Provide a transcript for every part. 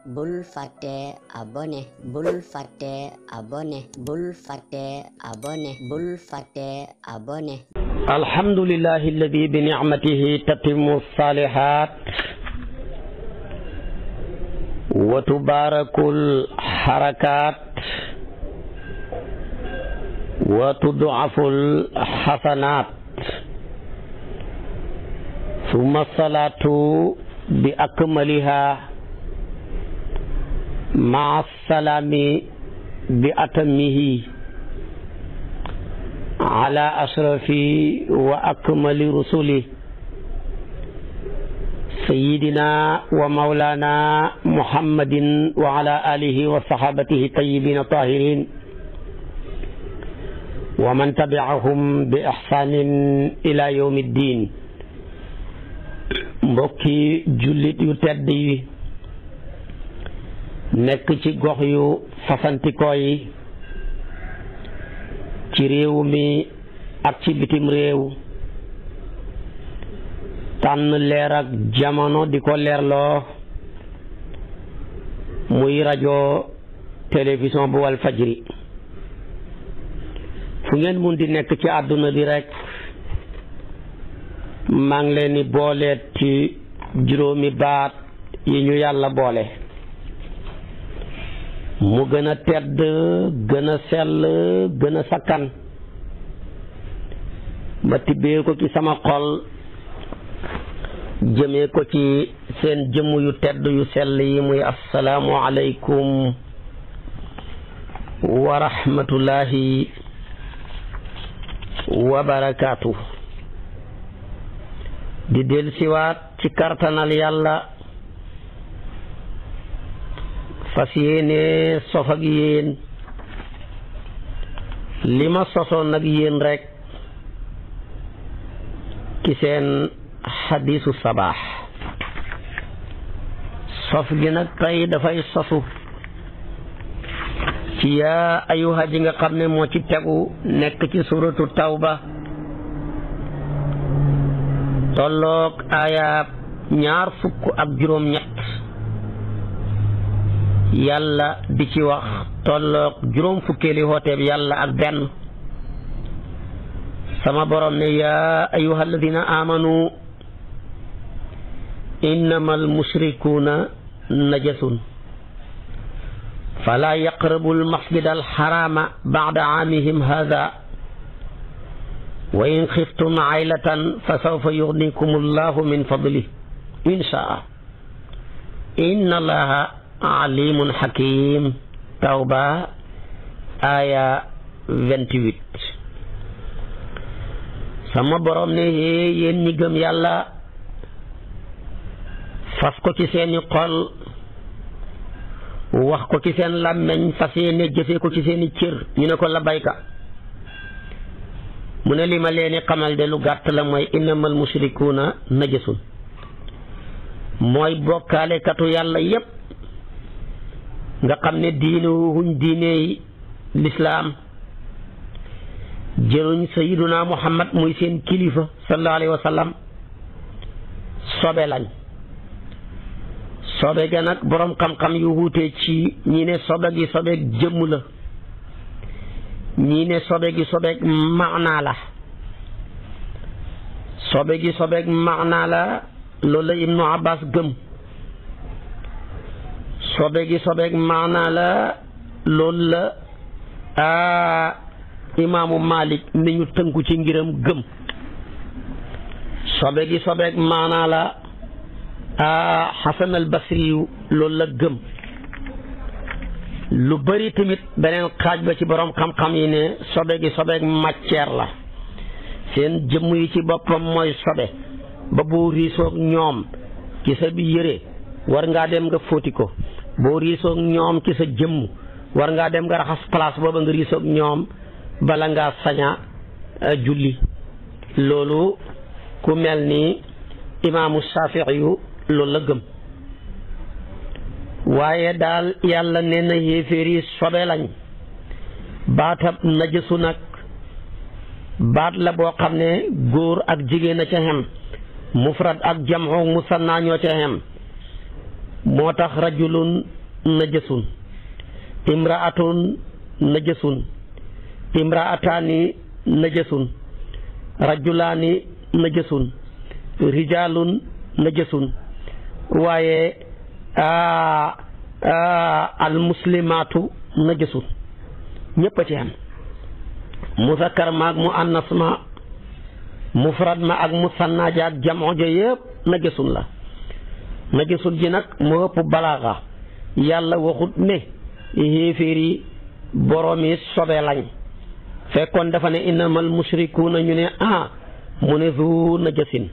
bul fàtte abonné bul fàtte abonné bul fàtte abonné bul fàtte abonné. alhamdulillahi alladi bi ni'matihi tatimmu salihat wa tubarakul harakat wa tud'aful hasanat summa salatu bi akmaliha ma'a salami bi atamihi ala ashrafi wa akmali rusuli sayyidina wa mawlana muhammadin wa ala alihi wa sahabatihi tayyibin tahirin wa man tabi'ahum bi ihsanin ila yawmi ddin. mbokki jullit yu tedd yi nekk ci gox yu fasantikoo yi ci réew mi ak ci bitim réew tànn leer ak jamono di ko leerloo muy rajo télévision bu wal fajri fu ngeen mun di nekk ci àdduna bi rekk maa ngi leen di booleet ci juróomi baat yi ñu yàlla boole mu gën a tedd gën a sell gën a sakkan ma tibbee ko ci sama xol jëmee ko ci seen jëmm yu tedd yu sell yi muy assalaamu aleykum wa rahmatullahi wa barakaatu. di del siwaat ci kartanal yàlla fas yéene sof ak yéen li ma sosoon ak yéen rekk ci seen xadiisu sabaax sof gi nag tey dafay sosu ci yaa ayuha ji nga xam ne moo ci tegu nekk ci suratu tawba tolloog aayaab 23 yàlla di ci wax tolloog juróom fukkeeli hooteeb yàlla ak benn sama borom ne yaa ayuha alladina amanu innama almushrikuuna najasun fala yaqrabu almasjida alxarama ba'da aamihim hada wa in xiftum aylatan fa sawfa yugnikum allahu min fadlih inshaa inna allaha alimun hakim. tawba aya 28. sama borom ne yéen ñi gëm yàlla fas ko ci seeni xol wax ko ci seen làmmeñ fas yéene jëfee ko ci seeni cër ñu ne ko labayka mu ne li ma leeni xamal de lu gàtt la mooy innamal mushrikuuna najasun mooy bokkaalekatu yàlla yépp nga xam ne diinuwuñ diiney lislaam jëluñ sayyiduna muhammad muy seen kilifa sallallahu alayhi wa sallam sobe lañ sobe ga nag boroom xam-xam yu wuute ci ñi ne sobe gi sobeeg jëmm la ñii ne sobe gi sobeeg maanaa la sobe gi sobeeg maanaa la loolu la ibnu abbas gëm sobe gi sobeeg maanaa la loolu la imaamu malik ni ñu tënku ci ngiram gëm sobe gi sobeeg maanaa la xasan al basri yu loolu la gëm lu bari tamit beneen xaaj ba ci borom xam-xam yi ne sobe gi sobeeg matière la seen jëmm yi ci boppam mooy sobe ba boo riisoog ñoom ci sa bi yére war ngaa dem nga fóoti ko boo riisoog ñoom ci sa jëmm war ngaa dem nga raxas place booba nga riisoog ñoom bala ngaa saña julli loolu ku mel ni imaamu Shaafi'i yu loolu la gëm waaye daal yàlla nee na yéeféer yi sobe lañ baatab najasu nag baat la boo xam ne góor ak jigéen a ca xem mufrad ak jam'u musanna ñoo ca xem moo tax rajulun najasun, imraatun najasun, imraataani najasun, rajulaani najasun, rijaalun najasun, waaye almuslimaatu najasun ñëpp a ci am. muzakkar ma ak mu annas ma, mufrad ma ak musanna ja ak jamoo ja yëpp najasun la. najasun ji nag moo ëpp balaaxa. yàlla waxut ne yéeféer yi boroomi sobe lañ, fekkoon dafa ne innamal musrikuuna ñu ne mu ne zu najasin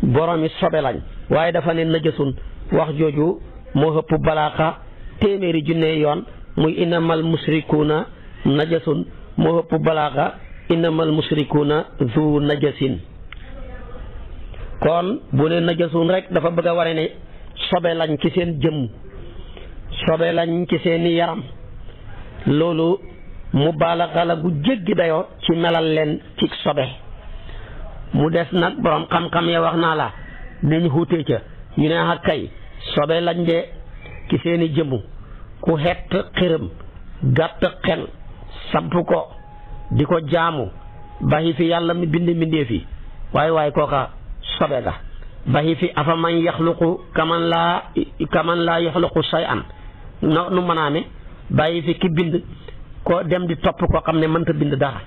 boroomi sobe lañ, waaye dafa ne najasun. wax jooju moo ëpp balaaxa téeméeri junne yoon, muy innamal musrikuuna najasun moo ëpp balaaxa innamal musrikuuna zu najasin. kon bu ne najasun rek dafa bëgg a ware ne sobe lañ ci seen jëmm, sobe lañ ci seeni yaram. loolu mu baalaxa la gu jéggi dayoo ci melal leen ci sobe. mu des nag borom xam-xam ya wax naa la nañ xuutee ca, ñu ne ak kay sobe lañ de ci seeni jëmm. ku xett xërëm gàtt xel samp ko di ko jaamu baxi fi yàlla mi bind mbindéef yi, waaye kooka sobe ga. baxi fi afa man yaxluqu kaman laa yaxluqu shay'an nu mën a amee bàyyi fi ki bind ko dem di topp koo xam ne mënta bind dara.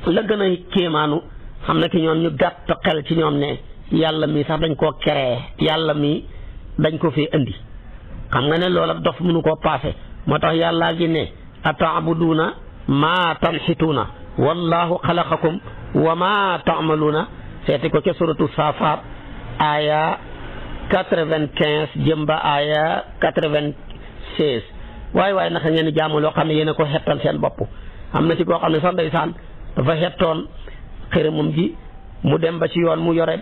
la gën a kéemaanu xam na ki ñoom ñu gàtt xel ci ñoom ne yàlla mi sax dañ koo créé, yàlla mi dañ ko fi indi. xam nga ne loola dof mënu koo paase. moo tax yàllaa gi ne ataabuduuna maa tanxituuna wallahu xalaqakum wa maa taamaluuna. seeti ko ca suratu saafaat aya 95 jëm ba aya 96. waaye naka ngeen di jaamu loo xam ne yéen a ko xettal seen bopp. am na ci koo xam ne sax ndeysaan dafa xettoon xërëmam ji, mu dem ba ci yoon mu yore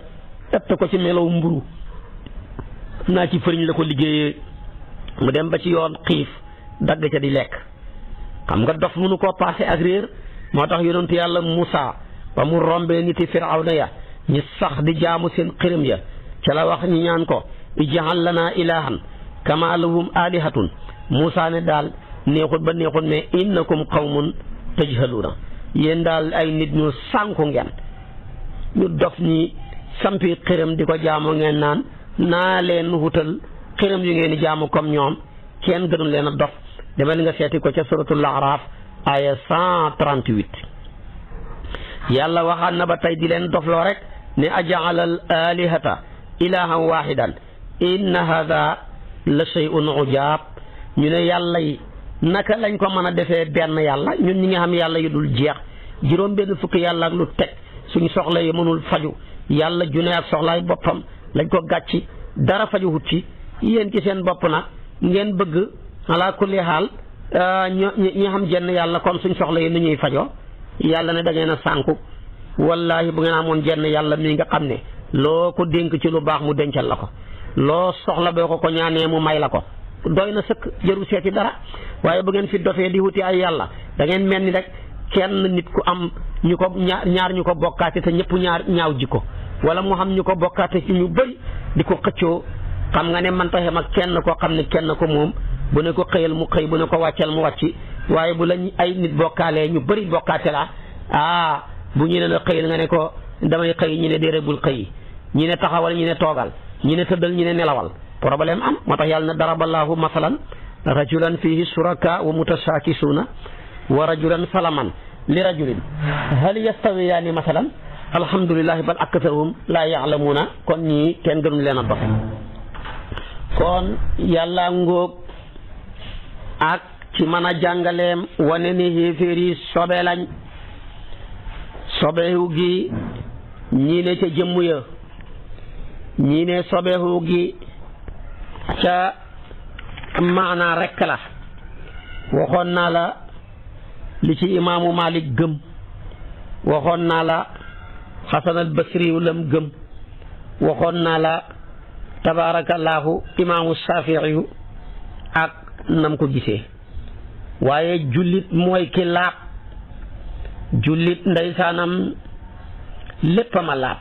tett ko ci melaw mburu naa ci fëriñ la ko liggéeyee. mu dem ba ci yoon xiif dagg ca di lekk. xam nga dof mënu koo paase ak réer. moo tax yonentu yàlla Musaa ba mu rombee niti Firawna ya ñi sax di jaamu seen xërëm ya, ca la wax ñi ñaan ko ij'al lanaa ilaahan kamaa lahum aalihatun. Musaa ne daal neexut ba neexut mais innakum qawmun tajhaluuna, yéen daal ay nit ñu sànku ngeen. ñu dof ñi sampi xërëm di ko jaamu ngeen naan naa leen wutal xërëm yu ngeen di jaamu comme ñoom. kenn gënul leen a dof. demal nga seeti ko ca suratul Araaf aya 138. yàlla waxaat na ba tey di leen dofloo rek ne aja'ala al alihata ilahan wahidan inna hada la shay'un ujaab. ñu ne yàlla yi naka lañ ko mën a defee benn yàlla, ñun ñi nga xam yàlla yu dul jeex, juróom benn fukki yàlla ak lu teg, suñu soxla yi mënul faju. yàlla junne ak soxlaay boppam lañ ko gàcci, dara faju wut ci. yéen ci seen bopp nag ngeen bëgg ala kulli xaal ñi xam jenn yàlla kon suñ soxla yi nu ñuy fajoo. yàlla ne da ngeen a sànku. wallahi bu ngeen amoon jenn yàlla mii nga xam ne loo ko dénk ci lu baax mu dencal la ko, loo soxla boo ko ñaanee mu may la ko, doy na sëkk, jëru seeti dara. waaye bu ngeen fi dofee di wuti ay yàlla da ngeen mel ni rek kenn nit ku am ñu ko ñaar ñu ko bokkaate te ñëpp ñaaw jikko, wala mu xam ñu ko bokkaate ci ñu bëri di ko xëccoo. xam nga ne man taxem ak kenn koo xam ne kenn ko moom, bu ne ko xëyal mu xëy, bu ne ko wàccal mu wàcci. waaye bu la ay nit bokkaalee ñu bëri bokkaate la bu ñu ne la xëyal nga ne ko damay xëy, ñu ne déere bul xëy, ñu ne taxawal, ñu ne toogal, ñu ne tëddal, ñu ne nelawal, problème am. moo tax yàlla na daraballahu masalan rajulan fihi suraka wa mutasakisuuna wa rajulan salaman li rajulin hal yastawiyaani masalan alhamdulillahi bal aktharuhum laa ya'lamuuna. kon ñii kenn gënuñ leen a dox. kon yàlla ngóog ak ci mën a jàngaleem wane ni xéeféer yi sobe lañ. sobeewu gi ñii ne ca jëmm ya, ñii ne sobeewu gi ca maanaa rekk la. waxoon naa la li ci imaamu Malik gëm, waxoon naa la Xasan al Basri lam gëm, waxoon naa la tabaarakallaahu imaamu Shaafi'i ak nam ko gisee. waaye jullit mooy ki laab. jullit ndeysaanam lépp ma laab,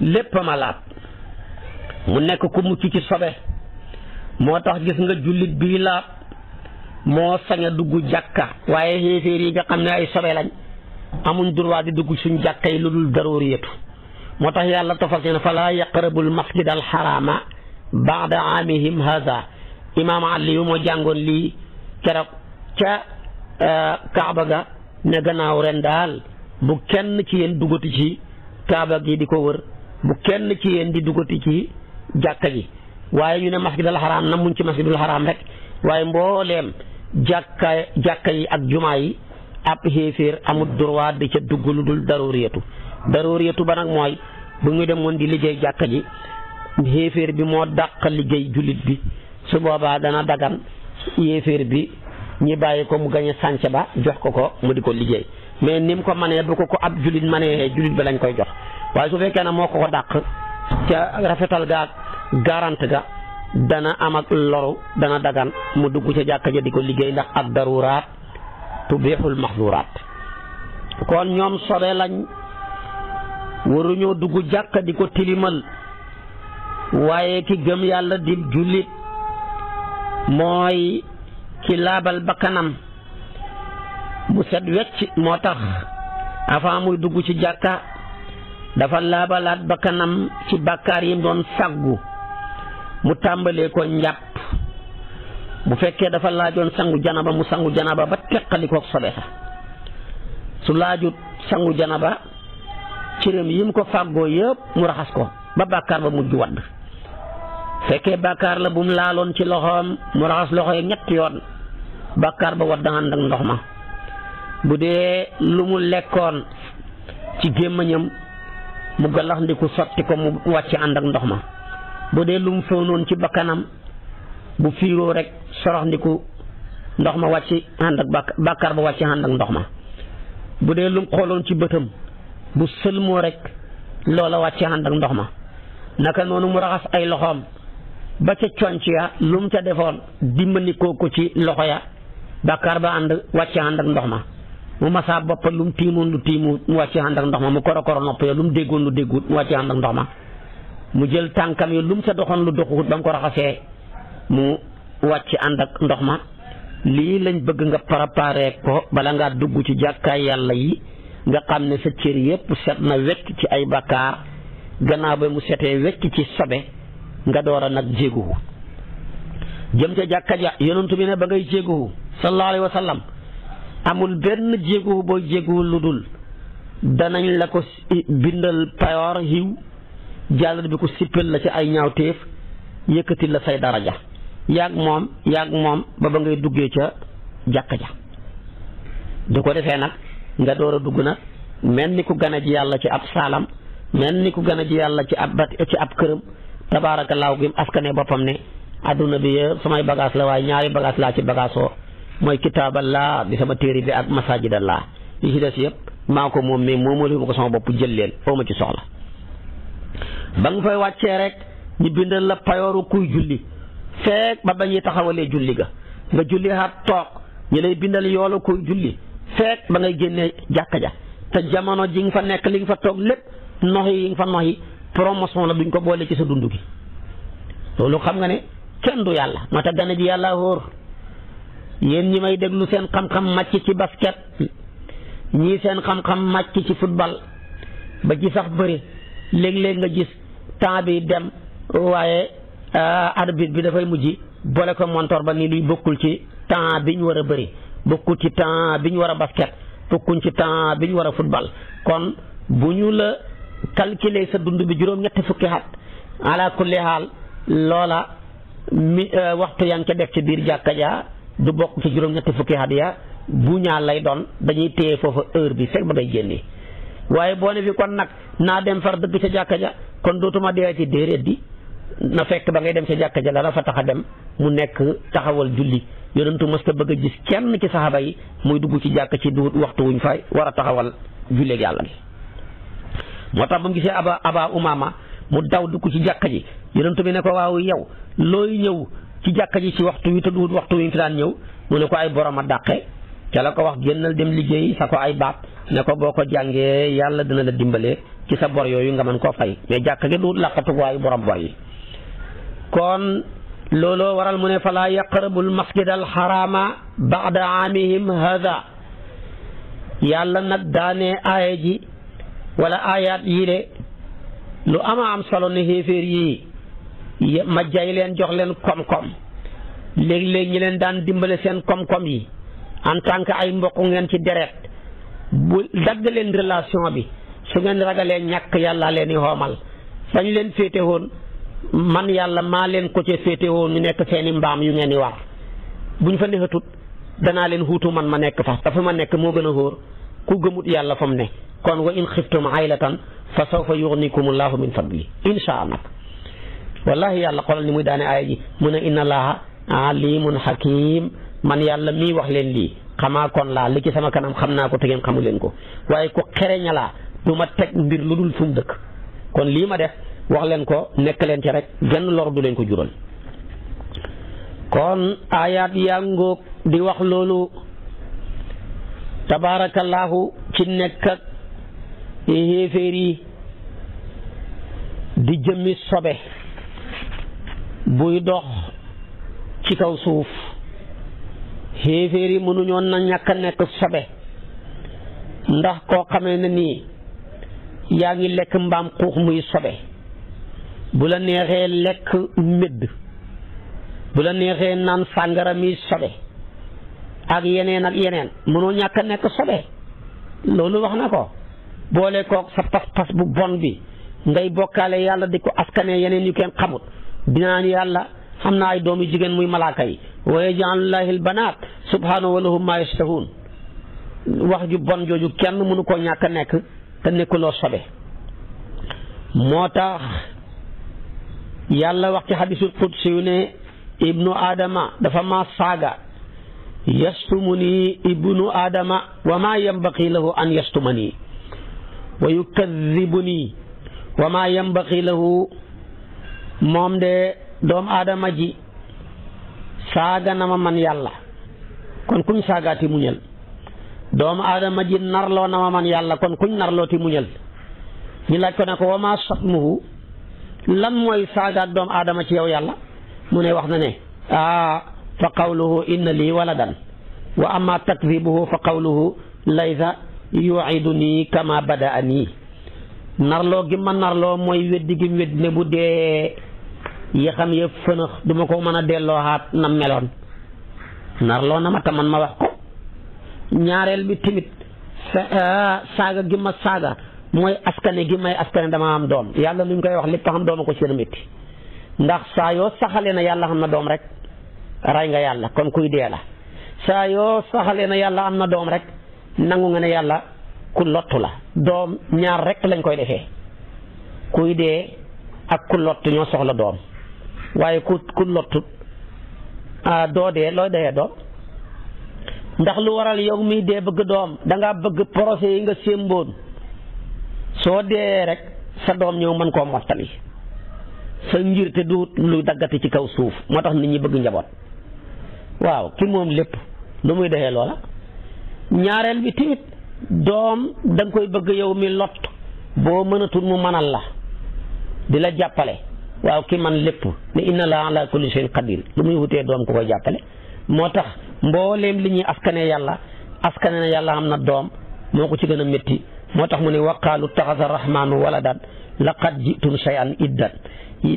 lépp ma laab. mu nekk ku mucc ci sobe moo tax gis nga jullit bii laab moo sañ a dugg jàkka waaye xéeféer yi nga xam ne ay sobe lañ amuñ droit di dugg suñ jàkka yi lu dul darooriyatu moo tax yàlla tofal seen falaa yaqrabul masjid al xaraama baada aamihim haza imaam Ali moo jàngoon lii keroog ca Kaaba ga ne gannaaw ren daal bu kenn ci yéen duggati ci Kaaba gi di ko wër bu kenn ci yéen di duggati ci jàkka ji waaye ñu ne masjidul xaraam na muñ ci masjidul xaraam rek waaye mbooleem jàkka yi ak jumaa yi ab xéeféer amul droit di ca dugg lu dul darooriyatu ba nag mooy bu ñu demoon di liggéey jàkka ji xéeféer bi moo dàq liggéey jullit bi su boobaa dana dagan yéeféer bi ñi bàyyi ko mu gañe sànce ba jox ko mu di ko liggéey mais ni mu ko manee bu ko ab jullit manee jullit ba lañ koy jox waaye su fekkee ne moo ko dàq ca rafetal ga garante ga dana am ak loru dana dagan mu dugg ca jàkka ja di ko liggéey ndax ak daruraat tubixul maxduraat kon ñoom sobe lañ waruñoo dugg jàkka di ko tilimal waaye ki gëm yàlla di jullit mooy ki laabal bakkanam bu set wecc moo tax avant muy dugg ci jàkka dafa laabalaat bakkanam ci bàkkaar yi doon saggu mu tàmbalee ko njàpp bu fekkee dafa laajoon sangu janaba mu sangu janaba ba teqali ko sobe sa su laajut sangu janaba cëram yi mu ko fàggoo yëpp mu raxas ko ba bàkkaar ba mujj wadd fekkee bàkkaar la bu mu laaloon ci loxoom mu raxas loxo yi ñetti yoon bàkkaar ba wadd ànd ak ndox ma bu dee lu mu lekkoon ci gémmañam mu galax ndiku sotti ko mu wàcc ànd ak ndox ma bu dee lu mu foonoon ci bakkanam bu fiiroo rek sorox ndiku ndox ma wàcc ànd ak bàkkaar ba wàcc ànd ak ndox ma bu dee lu mu xooloon ci bëtam bu sëlmoo rek loola wàcc ànd ak ndox ma naka noonu mu raxas ay loxoom ba ca conc ya lu mu ca defoon dimbandikoo ko ci loxo ya bàkkaar ba wàcc ànd ak ndox ma mu masaa boppa lu mu tiimoon lu tiimu mu wàcc ànd ak ndox ma mu koro nopp ya lu mu déggoon lu déggut mu wàcc ànd ak ndox ma mu jël tànkam yi lu mu sa doxoon lu doxut ba mu ko raxasee mu wàcc ànd ak ndox ma lii lañ bëgg nga préparé ko bala ngaa dugg ci jàkkaay yàlla yi nga xam ne sa cër yépp set na wecc ci ay bakkaar gannaaw ba mu setee wecc ci sobe nga door a nag jéeguhu jëm ca jàkka ja yonent bi ne ba ngay jéeguhu sallallahu alayhi wa sallam amul benn jéeguhu booy jéeguhu lu dul danañ la ko bindal payoor xiw jàllale bi ko sippal la ci ay ñaawteef yëkkati la say daraja yaag moom ba ngay duggee ca jàkka ja du ko defee nag nga door a dugg nag mel ni ku gën a ji yàlla ci ab saalam mel ni ku gën a ji yàlla ci ab këram tabaarakallaahu gi askane boppam ne adduna bi yëpp samay bagage la waaye ñaari bagage laa ci bagaasoo mooy kitaaballah bi sama téere bi ak masajidallah yi ci des yëpp maa ko moom mais moomalu ma ko sama bopp jël leen foo ma ci soxla ba nga fay wàccee rek ñu bindal la payooru kuy julli feek ba ñuy taxawalee julli ga nga julli xaat toog ñu lay bindal yoolu kuy julli feek ba ngay génnee jàkka ja te jamono ji nga fa nekk li nga fa toog lépp noxi yi nga fa noxi promotion la duñ ko boole ci sa dund gi loolu xam nga ne kenn du yàlla moo tax gane ji yàlla wóor yéen ñi may déglu seen xam-xam màcc ci basket ñii seen xam-xam màcc ci football ba ci sax bëri léeg-léeg nga gis temps bi dem waaye arbitre bi dafay mujj boole ko montor ba ni luy bokkul ci temps bi ñu war a bëri bokkul ci temps bi ñu war a basket bokkuñ ci temps bi ñu war a football kon bu ñu la calculer sa dund bi juróom-ñetti fukki at ala kulli haal loola waxtu yaa ngi ca def ci biir jàkka ja du bokk ci juróom-ñetti fukki at ya bu ñaar lay doon dañuy téye foofa heure bi fekk ba ngay génnee waaye boo ne fi kon nag naa dem far dëgg ca jàkka ja kon dootuma dee ci déedéet di na fekk ba ngay dem ca jàkka ja la fa tax a dem mu nekk taxawal julli yonentu mës ta bëgg a gis kenn ci saxaaba yi muy dugg ci jàkka ci du waxtu wuñ fay war a taxawal julleeg yàlla gi moo tax ba mu gisee aba umama mu daw dugg ci jàkka ji yonentu bi ne ko waaw yow looy ñëw ci jàkka ji ci waxtu wi te du waxtu wi fi daan ñëw mu ne ko ay borom a dàqe ca la ko wax génnal dem liggéey sa ko ay baat ne ko boo ko jàngee yàlla dina la dimbalee ci sa bor yooyu nga mën koo fay mais jàkka gi du làqatu waayu borom bor yi kon looloo waral mu ne falaa yaqrabul masjid al xaraama baada aamihim hada yàlla nag daane aaya ji wala aayaat yii de lu ama am solo ne xéeféer yii ma jay leen jox leen koom-koom léegi-léegi ñi leen daan dimbale seen koom-koom yi en tant que ay mbokk ngeen ci deret bu dagg leen relation bi su ngeen ragalee ñàkk yàlla leen i xoomal fañ leen féete woon man yàlla maa leen ko ca féete woon ñu nekk seeni mbaam yu ngeen di war buñ fa neexatut danaa leen xuutu man ma nekk fa dafa ma nekk moo gën a xóor ku gëmut yàlla fa mu ne kon wa in xiftum aylatan fa sawfa yuxnikumullahu min fadli insha allah wallahi yàlla xoolal ni muy daane aaya ji mu ne inna allaha alimun hakim man yàlla mii wax leen lii xamaa kon laa li ci sama kanam xam naa ko te ngeen xamu leen ko waaye ku xereña laa du ma teg mbir lu dul fu mu dëkk kon lii ma def wax leen ko nekk leen ci rek genn lor du leen ko jural kon aayaat yaa ngóog di wax loolu tabaarakallaahu ci nekk ak xéeféer yi di jëmmi sobe buy dox ci kaw suuf xéeféer yi mënuñoon na ñàkk a nekk sobe ndax koo xamee ne nii yaa ngi lekk mbaam xuux muy sobe bu la neexee lekk médd bu la neexee naan sàngara mi sobe ak yeneen mënoo ñàkk a nekk sobe loolu wax na ko boole kook sa pas-pas bu bon bi ngay bokkaale yàlla di ko askane yeneen yu kenn xamut dinaan yàlla xam na ay doomi jigéen muy malaaka yi wa yaj'alullaahi al-banaat subhaanahu wa lahum maa yashtahuun wax ju bon jooju kenn mënu koo ñàkk a nekk te nekkuloo sobe moo tax yàlla wax ci hadiisul qudsi yu ne ibnu adama dafa ma saaga yastumuni ibnu adama wa maa yanbaqi lahu an yastumani wa yukadibuni wa maa yanbaqi lahu moom de doom aadama ji saaga na ma man yàlla kon kuñ saagaati muñal doomu aadama ji narloo na ma man yàlla kon kuñ narlooti muñal ñu laaj ko ne ko wa maa satmuhu lan mooy saagaat doomu aadama ci yow yàlla mu ne wax na ne fa qawluhu inna lii waladan wa amma takdibuhu fa qawluhu laysa yuiduni kama badaani narloo gi ma narloo mooy weddi gi weddi ne bu dee yi xam yëpp fënax du ma ko mën a dellooxaat na meloon narloo na ma taman ma wax ko ñaareel bi tamit saaga gi ma saaga mooy askane gi may askane dama am doom yàlla luñ koy wax lépp xam dooma ko seen métti ndax saa yoo saxalee na yàlla xam na doom rek ray nga yàlla kon kuy dee la saa yoo saxalee na yàlla am na doom rek nangu nga ne yàlla ku lottu la doom ñaar rek lañ koy defee kuy dee ak ku lott ñoo soxla doom waaye ku lottu doo dee looy dee doom ndax lu waral yow miy dee bëgg doom dangaa bëgg projet yi nga sémboon soo dee rek sa doom ñëw mën koo mottali sa ngir te du lu daggati ci kaw suuf moo tax nit ñi bëgg njaboot waaw ki moom lépp lu muy defee loola ñaareel bi tamit doom da nga koy bëgg yow mi lot boo mënatul mu mënal la di la jàppale waaw ki man lépp ne inna la ala kulli shay'in qadir lu muy wutee doom ku koy jàppale moo tax mbooleem li ñuy askane yàlla askane na yàlla am na doom moo ko ci gën a métti moo tax mu ne waqaalu taxasa rahmaanu waladan laqad jitum shay'an iddan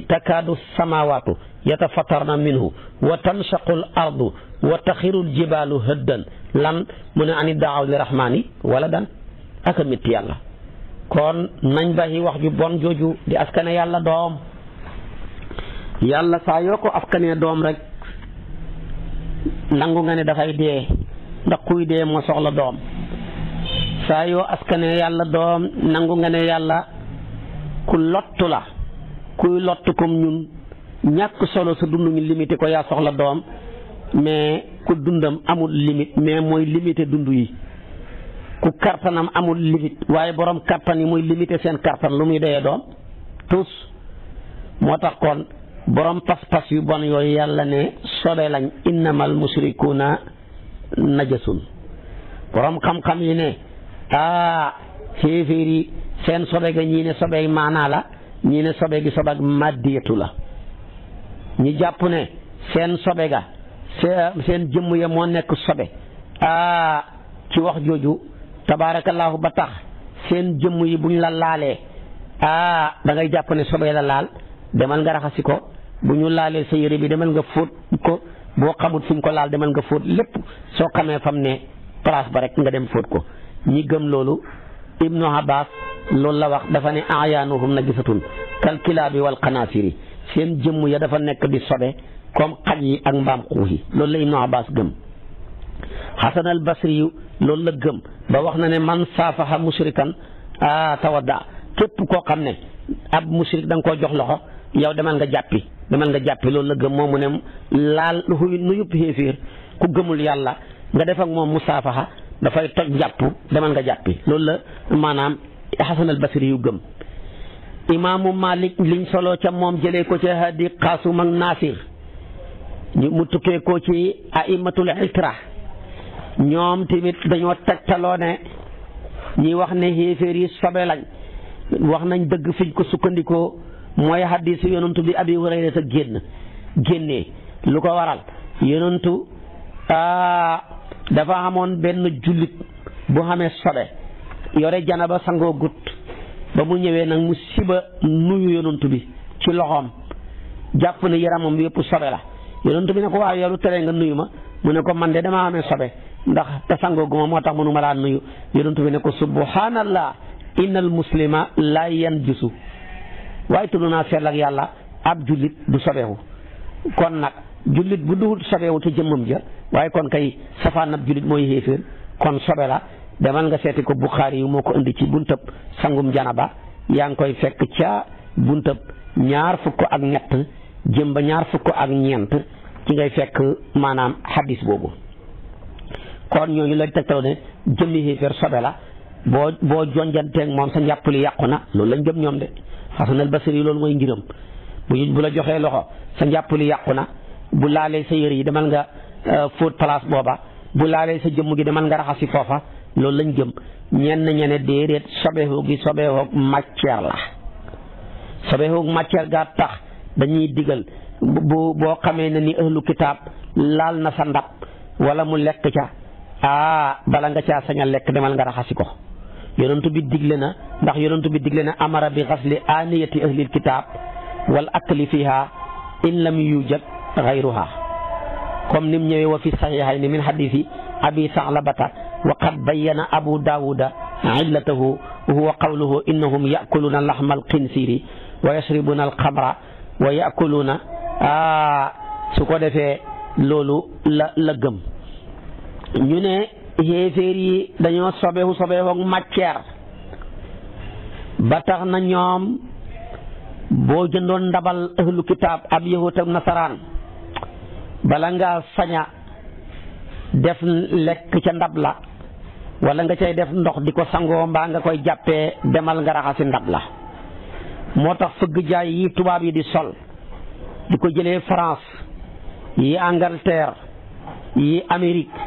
takaadu samawaatu yatafattarna minhu wa tanshaqu al ardu wa taxiru al jibaalu hëddan lan mu ne ani daaw li rahmaani waladan ak a métti yàlla kon nañ bàyyi wax ju bon jooju di askane yàlla doom yàlla saa yoo ko askanee doom rek nangu nga ne dafay dee ndax kuy dee moo soxla doom saa yoo askanee yàlla doom nangu nga ne yàlla ku lottu la kuy lottu comme ñun ñàkk solo sa dund ñu limité ko yaa soxla doom mais ku dundam amul limite mais mooy limité dund yi ku kartanam amul limite waaye borom kartan yi muy limité seen kartan lu muy doyee doom tous moo tax kon borom pas-pas yu bon yooyu yàlla ne sobe lañ innamal musrikuuna najasun borom xam-xam yi ne xéeféer yi seen sobe ga ñii ne sobe maanaa la ñii ne sobe gi sobe ak maddiyatu la ñi jàpp ne seen sobe ga seen jëmm ya moo nekk sobe ci wax jooju tabaarakallaahu ba tax seen jëmm yi buñ la laalee da ngay jàpp ne sobe la laal demal nga raxasi ko bu ñu laalee sa yére bi demal nga fóot ko boo xamut fuñ ko laal demal nga fóot lépp soo xamee fam ne place ba rek nga dem fóot ko ñi gëm loolu Ibnu Abbas loolu la wax dafa ne ayaanuhum najisatun kal kilaabi wal xanaasiri seen jëmm ya dafa nekk di sobe comme xaj yi ak mbaam xuux yi loolu la Ibnu Abbas gëm. Hasan al Basri yu loolu la gëm ba wax na ne man saafaha mushrikan tawadda képp koo xam ne ab mushrik da nga koo jox loxo yow demal nga jàppi loolu la gëm moom mu ne laal nu yëpp xéeféer ku gëmul yàlla nga def ak moom musaafaha dafay toj njàpp demal nga jàppi loolu la maanaam Hasan al Basri yu gëm. Imaamu Malik liñ solo ca moom jëlee ko ca hadi Qaasum ak Naasir mu tukkee ko ci aimatul itra ñoom tamit dañoo tegtaloo ne ñi wax ne xéeféer yi sobe lañ wax nañ dëgg fiñ ko sukkandikoo mooy hadiisu yonantu bi Abi Hurayra ta génnee lu ko waral yonantu dafa amoon benn jullit bu xamee sobe yore janaba sangoo gut ba mu ñëwee nag mu siba nuyu yonantu bi ci loxoom jàpp ne yaramam yëpp sobe la yonantu bi ne ko waaw yow lu tere nga nuyu ma mu ne ko man de damaa amee sobe ndax te sangoo guma moo tax mënuma laa nuyu yonantu bi ne ko subhanallah innal muslima la yanjusu waaye tudd naa sell ak yàlla ab jullit du sobeewu kon nag jullit bu duhul sobeewu te jëmmam ja waaye kon kay safaan ab jullit mooy xéeféer kon sobe la demal nga seeti ko Buxaari yu moo ko indi ci buntab sangum janaba yaa ngi koy fekk ca buntab 23 jëm ba 24 ci ngay fekk maanaam hadis boobu kon ñooñu la tegtaw ne jëmmi xéeféer sobe la boo jonjanteeg moom sa njàpp li yàqu na loolu lañ gëm ñoom de Hasan al Basri loolu mooy ngiram bu la joxee loxo sa njàpp li yàqu na bu laalee sa yëre yi demal nga fóot place booba bu laalee sa jëmm gi demal nga raxasi foofa loolu lañ gëm ñenn ñene déedéet sobeeku gi sobeeku matière la sobeeku matière gaa tax dañuy digal boo xamee ne ni ahlu kitaab laal na sa ndab wala mu lekk ca bala nga caa sañ a lekk demal nga raxasi ko yonentu bi digle na ndax yonentu bi digle na amara bi xasli aaniyati ahlil kitaab wal akli fiha in lam yujad gayruha comme nim ñëwee wa fi saxiixayni min xadiisi abi Sa'labata wa qad bayyana abu daawuda illatahu huwa qawluhu innahum yakuluuna laxma alxinsiri wa yashribuuna alxamra wa yakuluuna su ko defee loolu la gëm ñu ne xéeféer yi dañoo sobeewu matière ba tax na ñoom boo jëndoon ndabal ahlu kitaab ab yahut ak nasaraan bala nga saña def lekk ca ndab la wala nga cay def ndox di ko sangoo mbaa nga koy jàppee demal nga raxasi ndab la moo tax fëgg jaay yi tubaab yi di sol di ko jëlee France yi Angleterre yi Amérique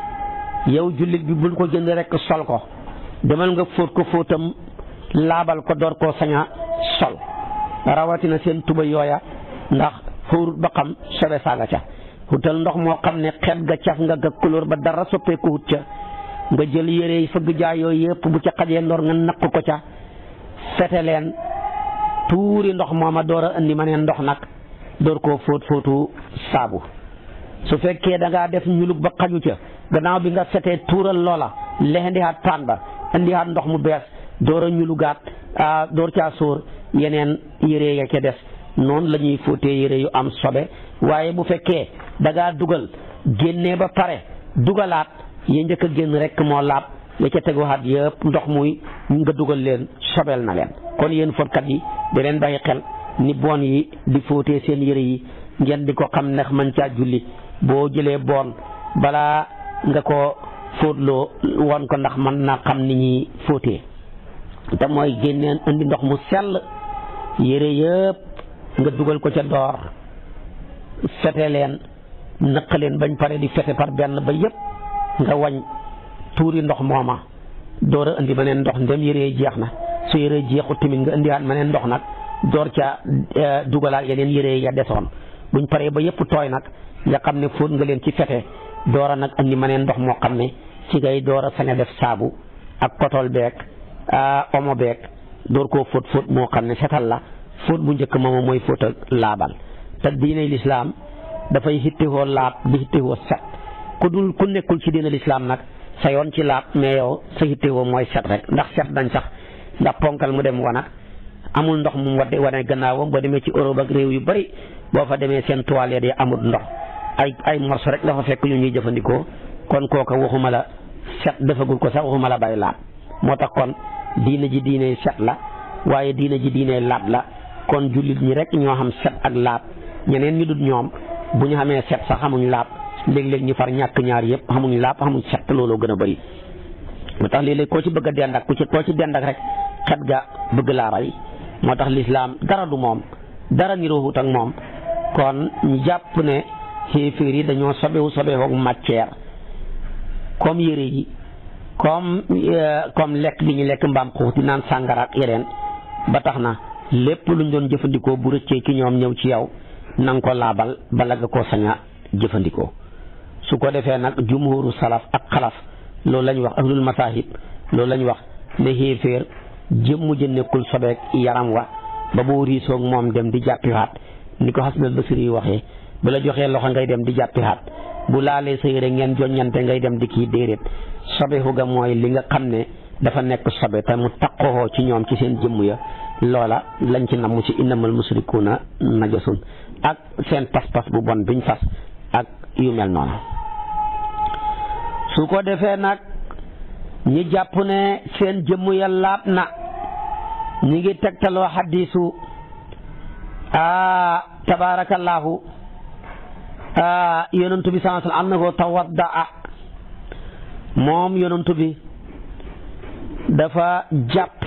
yow jullit bi bul ko jënd rek sol ko demal nga fóot ko fóotam laabal ko door koo saña sol rawatina seen tuba yooya ndax xóorut ba xam sobe saaga ca xutal ndox moo xam ne xet ga caf nga ga couleur ba dara soppeeku wut ca nga jël yére yi fëgg jaay yooyu yëpp bu ca xajee ndoor nga naq ko ca fete leen tuuri ndox mooma door a indi ma neen ndox nag door koo fóotu saabu su fekkee da ngaa def ñulug ba xaju ca gannaaw bi nga setee tuural loola lexendihaat paan ba indihaat ndox mu bees door a ñulugaat door caa sóor yeneen yére ya ca des noonu la ñuy fóotee yére yu am sobe waaye bu fekkee da ngaa dugal génnee ba pare dugalaat ya njëkk a génn rek moo laab ya ca teguwaat yëpp ndox muy nga dugal leen sobel na leen kon yéen fóotkat yi da leen bàyyi xel ni boon yi di fóotee seen yére yi ngeen di ko xam ndax man caa julli boo jëlee boon balaa nga ko fóotloo woon ko ndax mën na xam ni ñuy fóotee te mooy génneen indi ndox mu sell yére yëpp nga dugal ko ca door fete leen nëq leen bañ pare di fete par benn ba yëpp nga wañ tuuri ndox mooma door a indi beneen ndox ndem yére jeex na su yére jeexut tamit nga indiwaat beneen ndox nag door ca dugalaat yeneen yére ya desoon buñ paree ba yëpp tooy nag nga xam ne fóot nga leen ci fete door a nag andi maneen ndox moo xam ne ci ngay door a sañ a def saabu ak kotol beeg omo beeg door koo fóot moo xam ne setal la fóot bu njëkk moom mooy fóot ak laabal te diine lislaam dafay hittewoo laab di hittewoo set ku nekkul ci diine lislaam nag sa yoon ci laab mais yow sa hittewoo mooy set rek ndax set dañ sax ndax ponkal mu dem wanag amul ndox mu wane gannaawam boo demee ci Europe ak réew yu bari boo fa demee seen toilette yi amul ndox ay morso rek la fa fekk yu ñuy jëfandikoo kon kooka waxuma la set defagul ko sax waxuma la bay laab moo tax kon diine ji diine set la waaye diine ji diine laab la kon jullit ñi rek ñoo xam set ak laab ñeneen ñu dul ñoom bu ñu xamee set sax xamuñ laab léeg-léeg ñu far ñàkk ñaar yëpp xamuñ laab xamuñ set looloo gën a bëri moo tax léeg-léeg koo ci bëgg a dend ak koo ci dend ak rek xet ga bëgg laa rey moo tax lislaam dara du moom dara niroowut ak moom kon ñu jàpp ne xéeféer yi dañoo sobewu matière comme yére yi comme lekk gi ñu lekk mbaam xuux di naan sàngara ak yeneen ba tax na lépp luñ doon jëfandikoo bu rëccee ki ñoom ñëw ci yow na nga ko laabal bala nga koo sañ a jëfandikoo su ko defee nag jumhuru salaf ak xalaf loolu lañ wax ahlul masahib loolu lañ wax ne xéeféer jëmmu ja nekkul sobeek yaram wa ba boo riisoog moom dem di jàppiwaat ni ko Hasan al-Basri yi waxee bu la joxee loxo ngay dem di jàppiwaat bu laalee sa yére ngeen joññante ngay dem di kii déedéet sobeeku ga mooy li nga xam ne dafa nekk sobe te mu taqoo ci ñoom ci seen jëmm ya loola lañ ci namm ci innamal musrikuuna najasun ak seen pas-pas bu bon biñ fas ak yu mel noonu su ko defee nag ñi jàpp ne seen jëmm ya laab na ñi ngi tegtaloo xaddiisu tabaarakallaahu yonantu bi sallallahu alayhi wa sallam am na ko tawaddaa moom yonantu bi dafa jàpp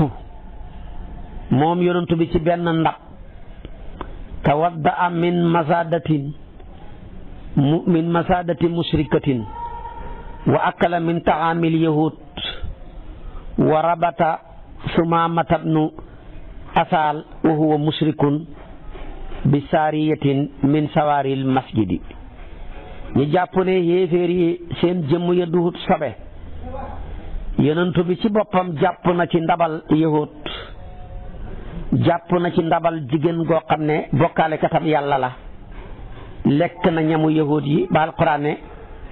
moom yonantu bi ci benn ndab tawaddaa min masadati mushrikatin wa akala min taamil yahud wa rabata sumaamata bnu asal wa huwa mushrikun bi saariyatin min sawaaril masjidi ñu jàpp ne yéeféer yi seen jëmm ya duhut sobe yonentu bi ci boppam jàpp na ci ndabal yahud jàpp na ci ndabal jigéen goo xam ne bokkaale katam yàlla la lekk na ñamu yahud yi ba alquran ne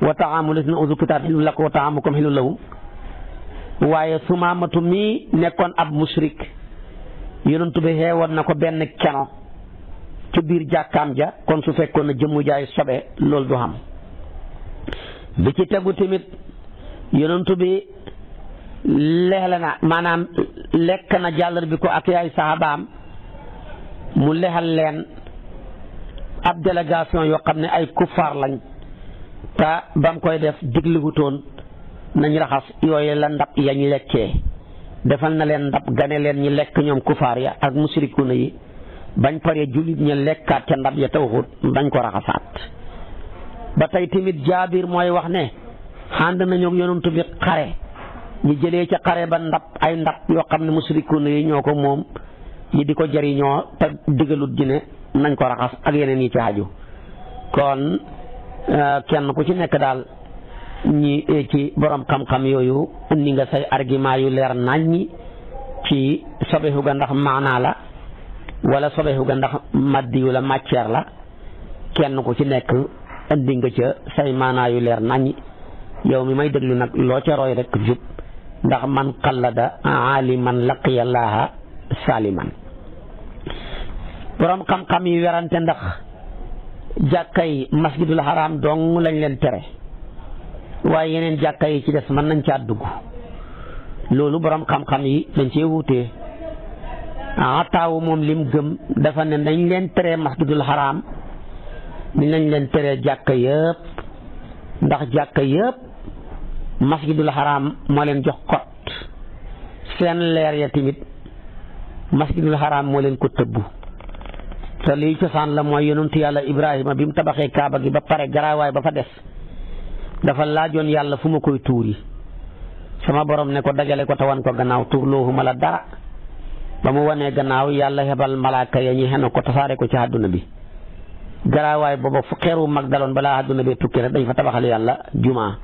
wa taamu lasina utul kitaab xilun lakum wa taamukum xilun lahum waaye sumaamatu mii nekkoon ab mushrik yonentu bi xeewoon na ko benn keno ci biir jàkkaam ja kon su fekkoon na jëmmu jaay sobe loolu du xam bi ci tegu tamit yonentu bi leexle na maanaam lekk na jàllar bi ko ak yaay sahabaam mu lexal leen ab délégation yoo xam ne ay kuffaar lañ te bam koy def digluwutoon nañ raxas yooyu la ndab yañ lekkee defal na leen ndab gane leen ñi lekk ñoom kuffaar ya ak musrikuna yi bañ paree jullit ñi lekkaat ca ndab ya tawxut dañ ko raxasaat ba tey tamit jaabir mooy wax ne ànd nañu yonantu bi xare ñu jëlee ca xare ba ay ndab yoo xam ne musrikuna yi ñoo ko moom ñi di ko jariñoo te digalut ji ne nañ ko raxas ak yeneen yi ci aju kon kenn ku ci nekk daal ñi ci borom xam-xam yooyu indi nga say argument yu leer naññi ci sobeeku ga ndax maanaa la wala sobeeku ga ndax maddiyu la matière la kenn ku ci nekk indi nga ca say maanaa yu leer naññi yow mi may déglu nag loo ca roy rek jub ndax man qallada aliman laqiya llaha saliman borom xam-xam yi werante ndax jàkkay masjidul haram dong lañ leen tere waaye yeneen jàkka yi ci des mën nañ caa dugg loolu borom xam-xam yi dañ cee wuutee taawu moom lim gëm dafa ne dañ leen tere masjidul haram ni nañ leen tere jàkka yëpp ndax jàkka yëpp masjidul haram moo leen jox kot seen leer ya tamit masjidul haram moo leen ko tëbbu te liy cosaan la mooy yonentu yàlla Ibrahima bi mu tabaxee kaaba gi ba pare garaawaay ba fa des dafa laajoon yàlla fu ma koy tuuri sama borom ne ko dajale ko tawan ko gannaaw tuurloohuma la dara ba mu wanee gannaaw yàlla hebal malaaka ya ñu xenu ko tasaare ko ci àdduna bi garaawaay booba fu xeer wu mag daloon balaa àdduna bee tukki rek dañ fa tabaxal yàlla jumaa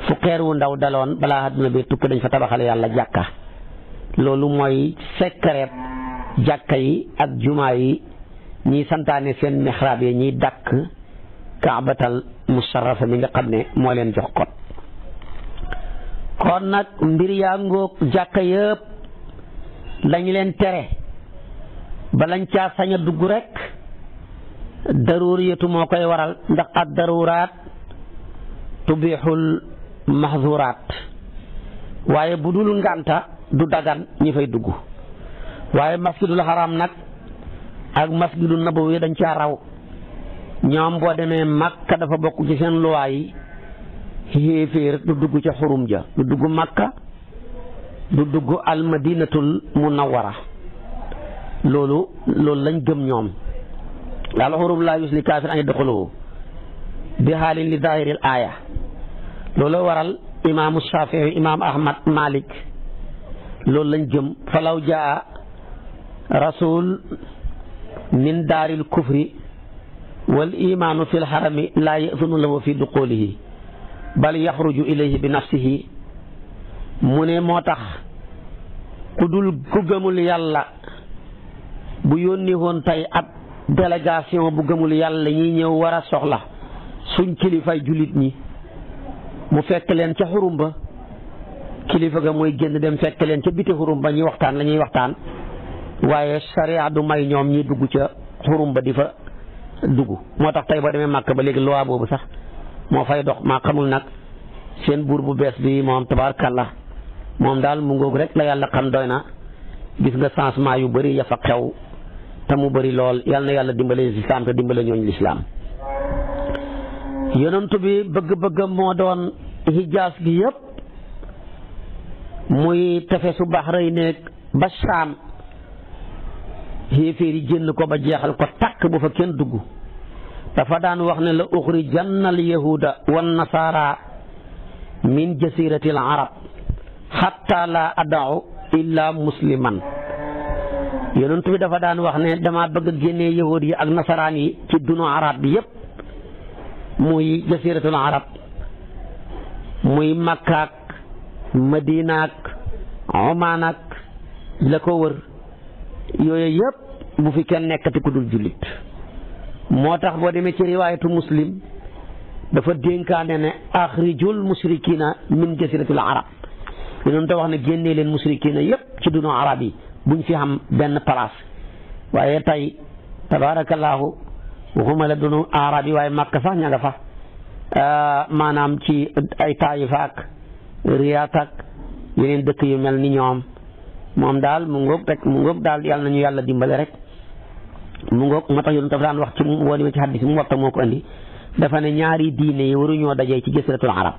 fu xeer wu ndaw daloon balaa àdduna bee tukki dañ fa tabaxal yàlla jàkka loolu mooy secret jàkka yi ak jumaa yi ñiy santaane seen mihraab yi ñiy dàkk kaabatal musharrafa mi nga xam ne moo leen jox kon nag mbir yaa ngoog jàkka yëpp lañ leen tere ba lañ caa sañ a dugg rek daruriyatu moo koy waral ndax ad daruraat tubixul mahzuraat waaye bu dul ngànta du dagan ñi fay dugg waaye masjidul haram nag ak masjidul nabawi dañ caa raw ñoom boo demee Makka dafa bokk ci seen luwaay yi xéeféer du dugg ca xurum ja du dugg Makka du dugg almadinatul munawwara loolu lañ gëm ñoom al xurum laa yusli kaafir an yadxuluhu bi xaalin li daahiril aaya loolu waral imaamu Shafii imaam Ahmad Malik loolu lañ gëm falaw jaa rasul min daaril kufri wal imaanu fil harami laa ya'zanu lahu fi duqulihi bal yaxruju ilayhi bi nafsihi mu ne moo tax ku gëmul yàlla bu yónni woon tey ab délégation bu gëmul yàlla ñi ñëw war a soxla suñ kilifay jullit ñi mu fekk leen ca xurum ba kilifa ga mooy génn dem fekk leen ca biti xurum ba ñuy waxtaan la ñuy waxtaan waaye sariya du may ñoom ñi dugg ca xurum ba di fa dugg moo tax tey boo demee Màkka ba léegi loi boobu sax moo fay dox maa xamul nag seen buur bu bees bi moom tabaarkalla moom daal mu ngoog rek la yàlla xam doy na gis nga changement yu bëri ya fa xew te mu bëri lool yal na yàlla dimbale lislaam te dimbale ñooñu lislaam yonent bi bëgg-bëggam moo doon hijaas gi yëpp muy tefesu Bahrayn ba Saam xéeféer yi génn ko ba jeexal ko takk bu fa kenn dugg dafa daan wax ne la uxrijanna al yahuda wan nasaara min jasirati al arab xatta la adau illa musliman yonent bi dafa daan wax ne dama bëgg a génnee yahud yi ak nasaraan yi ci dunu arab bi yépp muy jasiratul arab muy makkaak madinaak omanak la ko wër yooyu yëpp bu fi kenn nekkati ku dul jullit moo tax boo demee ci riwaayatu muslim dafa dénkaane ne axrijul musrikina min jasiratul arab yonent wax ne génnee leen musrikina yëpp ci dunu arab yi buñ fi xam benn place waaye tey tabaarakallaahu waxuma la dunu arab yi waaye Makka sax ña nga fa maanaam ci ay Taayifa ak Riyaad ak yeneen dëkk yu mel ni ñoom moom daal mu ngoog daal yàlla nañu yàlla dimbale rek mu ngoog moo tax yonent dafa daan wax ci woo demee ci xaddis mu waxta moo ko indi dafa ne ñaari diine yi waruñoo dajee ci jasiratul arab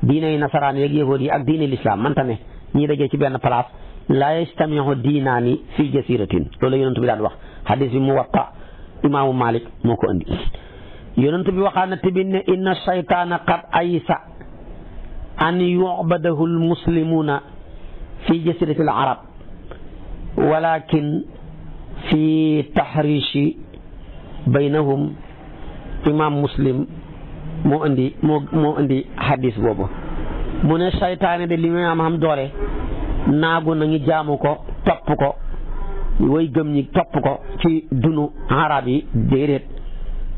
diine yi nasaraan yeeg yahuud yi ak diine l'islam manta ne ñii dajee ci benn place laa yastamiu diinaani fii jasiratin loolu yonent bi daan wax xaddis bi mu waxta imaamu Malik moo ko indi yonent bi waxaan na tamit ne inna shaytaana qad aysa an yubadahu almuslimuuna fi jasiratil arab walakin fi tahrishi baynahum imam Muslim moo indi hadis boobu mu ne saytaane de li muy am doole naagu nañu jaamu ko topp ko way gëm ñi topp ko ci dunu arab yi déedéet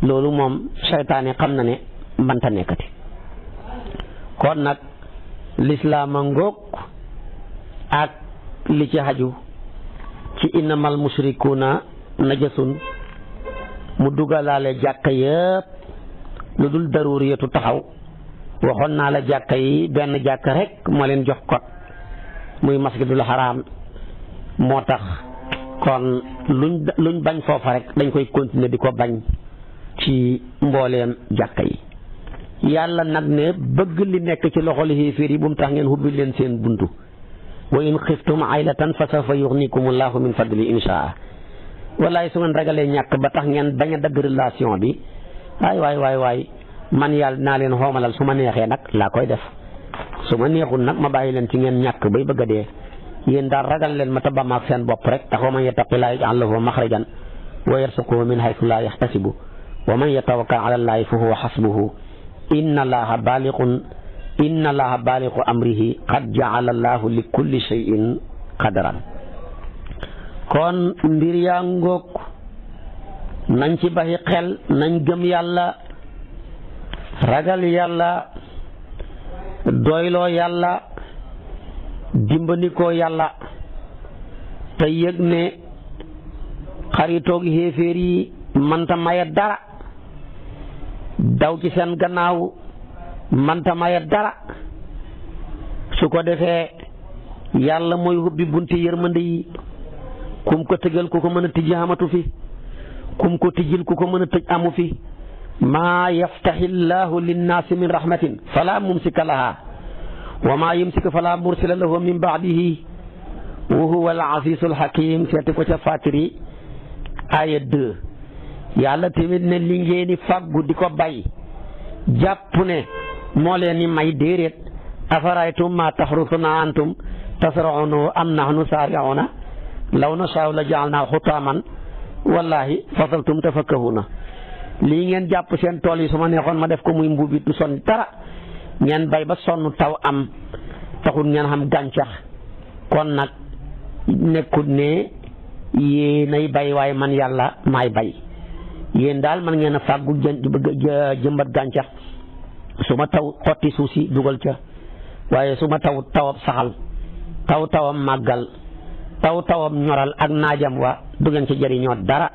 loolu moom saytaane xam na ne mbanta nekkati kon nag lislaam a ngoog ak li ci xaju ci innamal mushrikuuna najasun mu dugalaale jàkka yëpp lu dul daruriyatu taxaw waxoon naa la jàkka yi benn jàkka rek moo leen jox kot muy masjidul haram moo tax kon luñ bañ foofa rek dañ koy continuer di ko bañ ci mbooleem jàkka yi yàlla nag ne bëgg li nekk ci loxol xéeféer yi bu mu tax ngeen hubbil leen seen buntu wa in xiftum aylatan fa sawfa yuxnikumullahu min fadli inshaa wallaay su ngeen ragalee ñàkk ba tax ngeen bañ a dagg relation bi waay man yàlla naa leen xoomalal su ma neexee nag laa koy def su ma neexul nag ma bàyyi leen ci ngeen ñàkk bay bëgg a dee yéen daal ragal leen ma tabamaak seen bopp rek tax wa man yattaqillaaha yaj'al lahu maxrajan wa yarsuquhu min haythu laa yaxtasibu wa man yatawakkal ala llaahi fa huwa xasbuhu inna allaha baaliqu amrihi qad jaala allahu li kulli shay'in qadaran. kon mbir yaa ngoog nañ ci bàyyi xel, nañ gëm yàlla, ragal yàlla, doyloo yàlla, dimbandikoo yàlla, te yëg ne xaritoog xéeféer yi manta maye dara, daw ci seen gannaaw manta maye dara. su ko defee yàlla mooy hubbi bunti yërmande yi, kum ko tëgal ku ko mën a tijji amatu fi, kum ko tijjil ku ko mën a tëj amu fi. maa yaftaxi llahu linnaasi min rahmatin fala mumsika laha wa maa yumsik fala mursila lahu min baadihi wa huwa al azizul hakim. seeti ko ca Faatiri aya 2. yàlla tamit ne li ngeen di fàggu di ko bay jàpp ne moo leen ni may déeréet. afaraytum ma taxrusuna antum tasrauna am nahnu saariuna law nashaa'u la ja'alnaa xutaaman wallahi fasaltum tafakkahuna. lii ngeen jàpp seen tool yi su ma neexoon ma def ko muy mbuubit du sonn dara, ngeen bay ba sonn taw am taxul ngeen xam gàncax. kon nag nekkut ne yéenay bay waaye man yàlla maay bay. yéen daal man ngeen a fàggu jëmbat gàncax, su ma taw xotti suuf si dugal ca, waaye su ma tawab saxal, tawam màggal, tawam ñoral ak naajam wa du ngeen ci jëriñoo dara.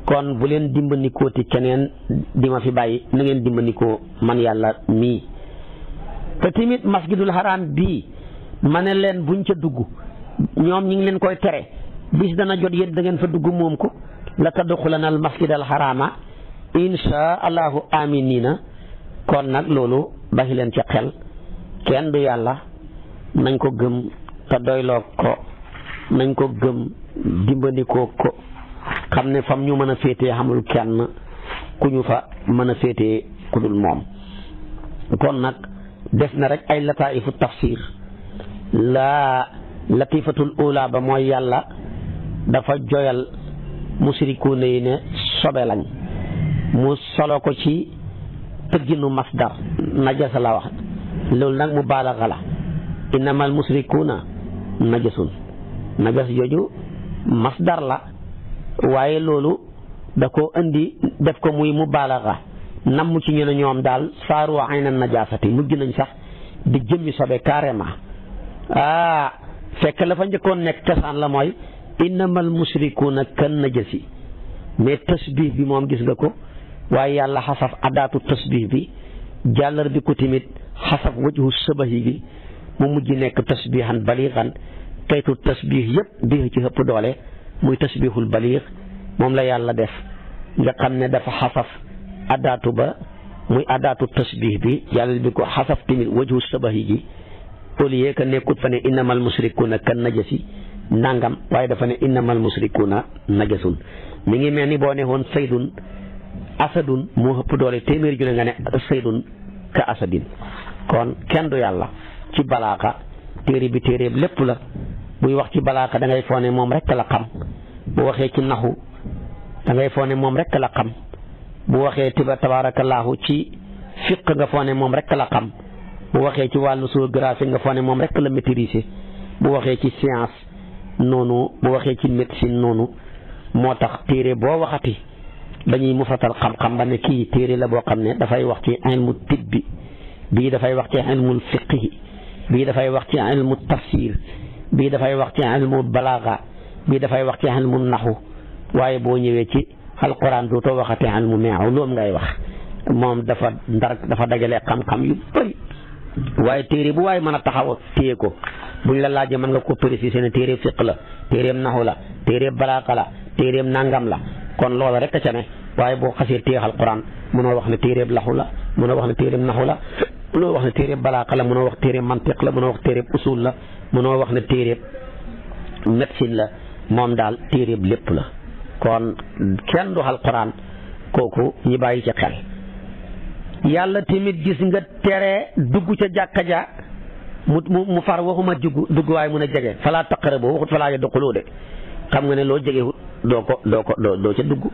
kon bu leen dimbandikoo ti keneen di ma fi bàyyi, na ngeen dimbandikoo man yàlla mii. te tamit masjidul haram bii ma ne leen buñ ca dugg, ñoom ñi ngi leen koy tere, bis dana jot yéen da ngeen fa dugg moom ko. la tadxulana al masjidal harama insha allahu aminina. kon nag loolu baxi leen ci xel, kenn du yàlla, nañ ko gëm te doyloo ko, nañ ko gëm dimbandikoo ko, xam ne fam ñu mën a féetee xamul kenn ku ñu fa mën a féetee ku dul moom. kon nag def na rek ay lataifu tafsir. la latifatul ula ba mooy yàlla dafa joyal musrikuuna yi ne sobe lañ, mu solo ko ci tëgginu masdar najasa la wax. loolu nag mu baalaxa la, innamal musrikuuna najasun. najas jooju masdar la, waaye loolu da ko indi def ko muy mu baalaxa, namm ci ñu ne ñoom daal saaru ayna najaasati, mujj nañ sax di jëmmi sobe carrément. fekk la fa njëkkoon nekk cosaan la mooy innamal musrikuuna kan najasi, mais tasbih bi moom gis nga ko, waaye yàlla xasaf adaatu tasbih bi, jàllar bi ko tamit xasaf wajhu sabahi bi, mu mujj nekk tasbihan baliixan. kaytu tasbih yëpp bi ci ëpp doole muy tasbihul baliix, moom la yàlla def nga xam ne dafa xasaf adaatu ba muy adaatu tasbih bi, yàlla bi ko xasaf tamit wajhu sabahi gi, au lieu que nekkut fa ne innamal musrikuuna kan najasi nangam, waaye dafa ne innamal musrikuuna najasun. mi ngi mel ni boo ne woon saydun asadun moo ëpp doole téeméer ju ne nga ne saydun ka asadin. kon kenn du yàlla ci balaaka. téere bi téereeb lépp la, buy wax ci balaaka da ngay foone moom rek la xam. bu waxee ci naxu da ngay foone moom rek la xam. bu waxee tabaarakallaahu ci fiq nga foone moom rek la xam. bu waxee ci wàllu géographie nga foone moom rek la maîtriser. bu waxee ci science noonu, bu waxee ci médecine noonu. moo tax téere boo waxati dañuy mufatal xam-xam ba ne kii téere la boo xam ne dafay wax ci ilmu tibbi, bii dafay wax ci ilmul fiqhi, bii dafay wax ci ilmu tafsir, bii dafay wax ci ilmu balaaga, bii dafay wax ci ilmu naxu. waaye boo ñëwee ci alquran dootoo waxati ilmu ulum ngay wax. moom dafa dajale xam-xam yu bëri. waaye téere bu waaye mën a taxaw téye ko buñ la laajee mën nga ko préciser ne téere fiq la, téereem naxu la, téereem balaaga la, téereem nangam la. kon loola rek a ca ne, waaye boo xasee téye alquran mënoo wax ne téereem laxu la, mënoo wax ne téereem naxu la, mënoo wax ne téereem balaaga la, mënoo wax téereem mantiq la, mënoo wax téereem usul la, mënoo wax ne téereem médecine la. moom daal téereem lépp la. kon kenn du alquran kooku ñi bàyyi ci xel. yàlla tamit gis nga tere dugg ca jàkka ja mu far waxuma dugg waaye mun a jege falaa taqrabu waxut falaa yadxulu de, xam nga ne loo jegewut doo ca dugg.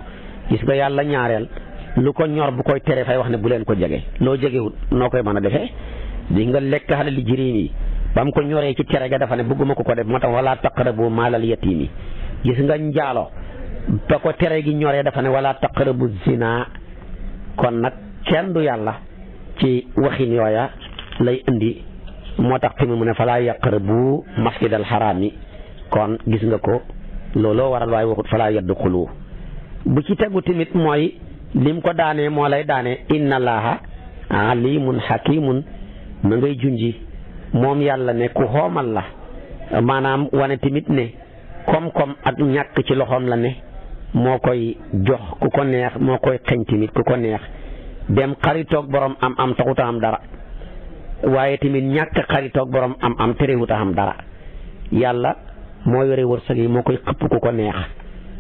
gis nga yàlla ñaareel lu ko ñor bu koy tere fay wax ne bu leen ko jege loo jegewut noo koy mën a defee di nga lekk xale li jirim yi ba mu ko ñoree ci tere ga dafa ne bëgguma ko def moo tax wala taqrabu maalal yatiimi gis nga njaalo ba ko tere gi ñoree dafa ne wala taqrabu zina kon nag kenn du yàlla ci waxin yooya lay indi moo tax tamit mu ne falaa yaqrabu masjidal xaraam yi kon gis nga ko looloo waral waaye waxut falaa yadxulu bu ci tegu tamit mooy lim ko daanee moo lay daane inna allaha alimun hakimun ma ngay junji moom yàlla ne ku xoomal la maanaam wane tamit ne koom-koom ak ñàkk ci loxoom la ne moo koy jox ku ko neex moo koy xeñ tamit ku ko neex dem xaritoog borom am taxuta am dara waaye tamit ñàkk xaritoog borom am terewuta am dara yàlla moo yore wërsëg yi moo koy xëpp ku ko neex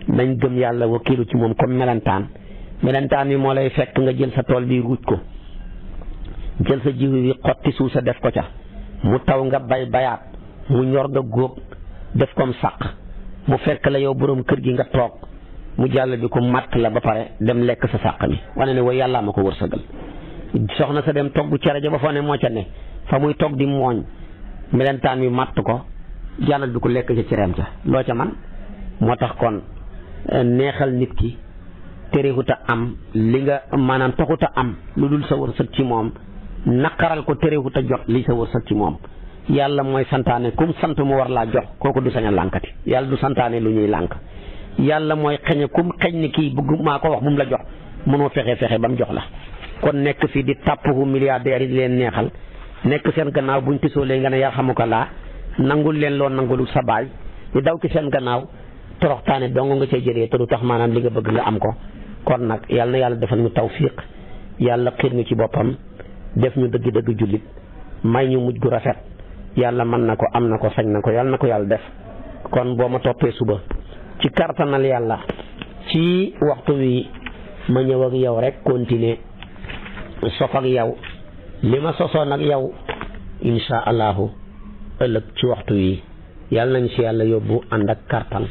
nañ gëm yàlla wakiilu ci moom comme melentaan yi moo lay fekk nga jël sa tool bi ruuj ko jël sa jiwu bi xotti suuf sa def ko ca mu taw nga bayaat mu ñor nga góob def comme sàq mu fekk la yow borom kër gi nga toog mu jàll bi ko matt la ba pare dem lekk sa sàq mi wane ne way yàllaa ma ko wërsëgal soxna sa dem togg cere ja ba foo ne moo ca ne fa muy togg di mooñ melentaan bi matt ko jàllal bi ko lekk ca cereem ca loo ca man moo tax kon neexal nit ki terewuta am li nga maanaam taxuta am lu dul sa wërsëg ci moom naqaral ko terewuta jot li sa wërsëg ci moom yàlla mooy santaane kum sant mu war laa jox kooku du sañ a lànkati yàlla du santaane lu ñuy lànk yàlla mooy xeñe kum xeñ ni kii bëgg maa ko wax bu mu la jox mënoo fexe ba mu jox la kon nekk fii di tàppu milliardaires yi di leen neexal nekk seen gannaaw buñ tisoo lee nga ne yaa xamu ko laa nangul leen loo nangulul sa baay di daw ci seen gannaaw toroxtaane dong nga cay jëlee te du tax maanaam li nga bëgg nga am ko kon nag yàlla na yàlla defal ñu tawfiq yàlla xiir ñu ci boppam def ñu dëgg-dëgg jullit may ñu mujj gu rafet yàlla mën na ko am na ko sañ na ko yàlla na ko yàlla def kon boo ma toppee suba ci kartanal yàlla ci waxtu wi ma ñëw ak yow rek continuer sof ak yow li ma sosoon ak yow insha allahu ëllëg ci waxtu wi yàlla nañ si yàlla yóbbu ànd ak kartan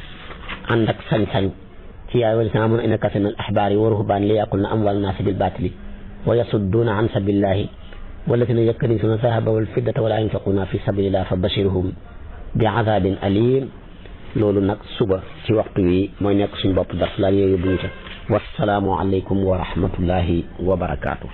ànd ak sañ-sañ ci yaay wali sa amoon innaka min al ahbaari wa ruhbaan li yaakulna amwaal naasi bil baatili wa yasudduuna an sabilillahi walladina yaknizuna zahaba wal fiddata wala yunfiquna fi sabilillah fa bashirhum bi azabin alim loolu nag suba ci waxtu wi mooy nekk suñu bopp dars laal yooyu bu ñu ca wassalaamu aleykum wa rahmatullahi wa barakaatu.